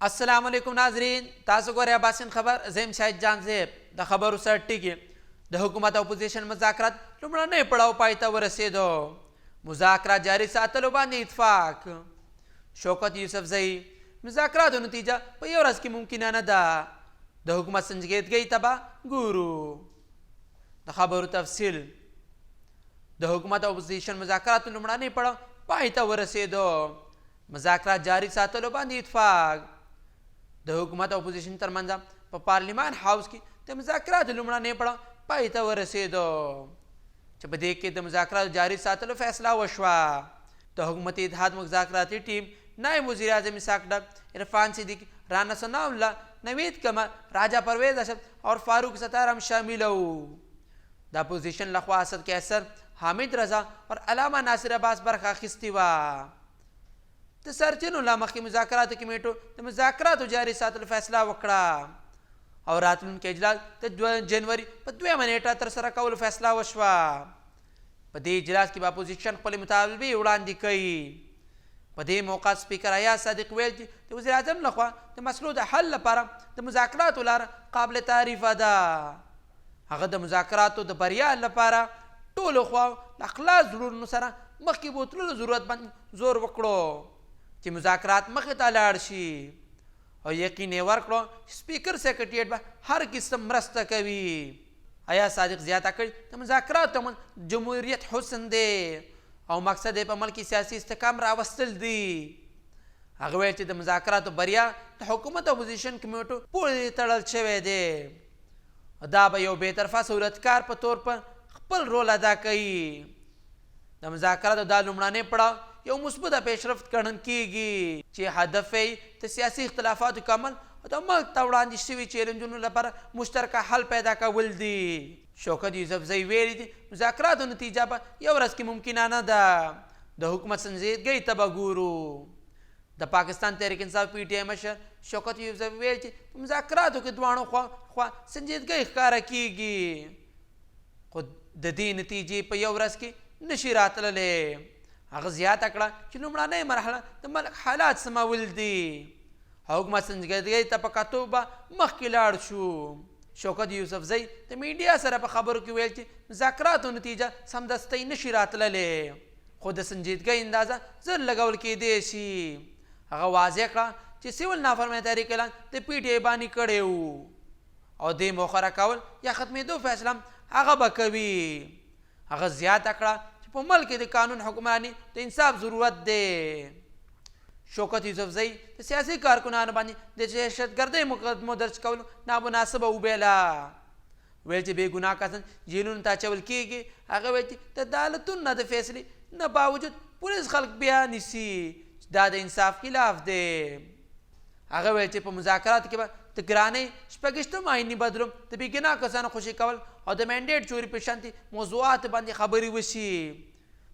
السلام علیکم ناظرین، تاسو ګورئ اباسین خبر. زه یم شاهد جان زیب. د خبرو سر ټکي: د حکومت او اپوزیشن مذاکرات لومړنی پړاو پای ته ورسېدو، مذاکرات جاري ساتلو باندې اتفاق. شوکت یوسفزی: مذاکراتو نتیجه په یو ورځ کې ممکنه نه ده، د حکومت سنجیدګۍ ته به ګورو. د خبرو تفصیل: د حکومت او اپوزیشن مذاکراتو لومړنی پړاو پای ته ورسېدو، مذاکرات جاري ساتلو باندې اتفاق. د حکومت او اپوزیشن ترمنځ په پارلیمان هاوس کې د مذاکراتو لومړنی پړاو پای ته ورسېدو، چې په دې کې د مذاکراتو جاري ساتلو فیصله وشوه. د حکومتي اتحاد مذاکراتي ټیم نائب وزیر اعظم اسحاق ډار، عرفان صدیق، رانا ثناء الله، نوید قمر، راجا پرویز اشرف او فاروق ستار هم شامل وو. د اپوزیشن لخوا اسد قیصر، حامد رضا او علامه ناصر عباس برخه اخیستې وه. د سرچینو له مخې، مذاکراتو کمیټو د مذاکراتو جاري ساتلو فیصله وکړه او راتلونکی اجلاس د 2 جنوري په دویمه نیټه ترسره کولو فیصله وشوه. په دې اجلاس کې به اپوزیشن خپلې مطالبې وړاندې کوي. په دې موقع سپیکر ایاز صادق ویل چې د وزیراعظم لخوا د مسلو د حل لپاره د مذاکراتو لاره قابل تعریفه ده. هغه د مذاکراتو د بریا لپاره ټولو خواو له خلاص زړونو سره مخکې بوتللو ضرورت باندې زور وکړو چې مذاکرات مخې ته لاړ شي، او یقین یې ورکړو چې سپیکر سیکرټریټ به هر قسم مرسته کوي. ایاز صادق زیاته کړې، د مذاکراتو عمل د جمهوریت حسن دی او مقصد یې په ملک کې سیاسي استحکام راوستل دي. هغه ویل چې د مذاکراتو بریا د حکومت او اپوزیشن کمیټو پورې تړل شوی دی او دا به یو بې طرفه سهولتکار په تور په خپل رول ادا کوي. د مذاکراتو دا لومړنی پړاو یو مثبته پیشرفت ګڼل کیږي، چې هدف یې د سیاسي اختلافاتو کمول او د ملک ته وړاندې شوي چیلنجونو لپاره مشترکه حل پیدا کول دي. شوکت یوسفزی ویلي دي، مذاکراتو نتیجه په یو ورځ کې ممکنه نه ده، د حکومت سنجیدګۍ ته به ګورو. د پاکستان تحریک انصاف، پي ټي آی، مشر شوکت یوسف ویل چې په مذاکراتو کې دواړو خوا سنجیدګۍ ښکاره کیږي، خو د دې نتیجې په یو ورځ کې نشي راتللی. هغه زیاته کړه چې لومړنۍ مرحله د ملک حالات سمول دي او حکومت سنجیدګۍ ته په کتو به مخکې لاړ شو. شوکت یوسفزی د میډیا سره په خبرو کې ویل چې مذاکراتو نتیجه سمدستۍ نشي راتللی، خو د سنجیدګۍ اندازه زر لګول کېدی شي. هغه واضح کړه چې سیول نافرمانۍ تحریک اعلان د پي ټي آی باني کړی وو او دې موخره کول یا ختمېدو فیصله هم هغه به کوي. هغه زیاته کړه چې په ملک کې د قانون حکمراني د انصاف ضرورت دی. شوکت یوسفزی د سیاسي کارکنانو باندې د دهشتګردۍ مقدمو درج کولو نامناسبه وبېله، ویل چې بې ګناه کسان جیلونو ته اچول کېږي. هغه ویل چې د عدالتونو نه د فیصلې نه باوجود پولیس خلک بیا نیسي، چې دا د انصاف خلاف دی. هغه ویل چې په مذاکراتو کې به د ګرانۍ، شپږشتم آئیني بدلون، د بې ګناه کسانو خوشې کول او د مینډیټ چوري په شانتې موضوعاتو باندې خبرې وشي.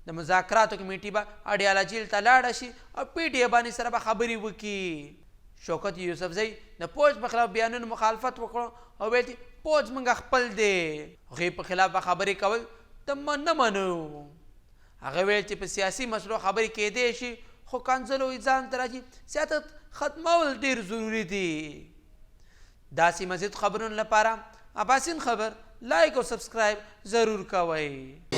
د مذاکراتو کمیټي به اډیالا جیل ته لاړه شي او پي ټي ای باني سره به خبرې وکړي. شوکت یوسفزی د پوځ په خلاف بیانونو مخالفت وکړو او ویل چې پوځ مونږ خپل دی، هغې په خلاف به خبرې کول د نه منو. هغه ویل چې په سیاسي مسلو خبرې کېدای شي، خو کنځلو ځان ته راځي سیاست ختمول ډېر ضروري دي. داسې مزید خبرونو لپاره اباسین خبر لایک او سبسکرایب ضرور کوئ.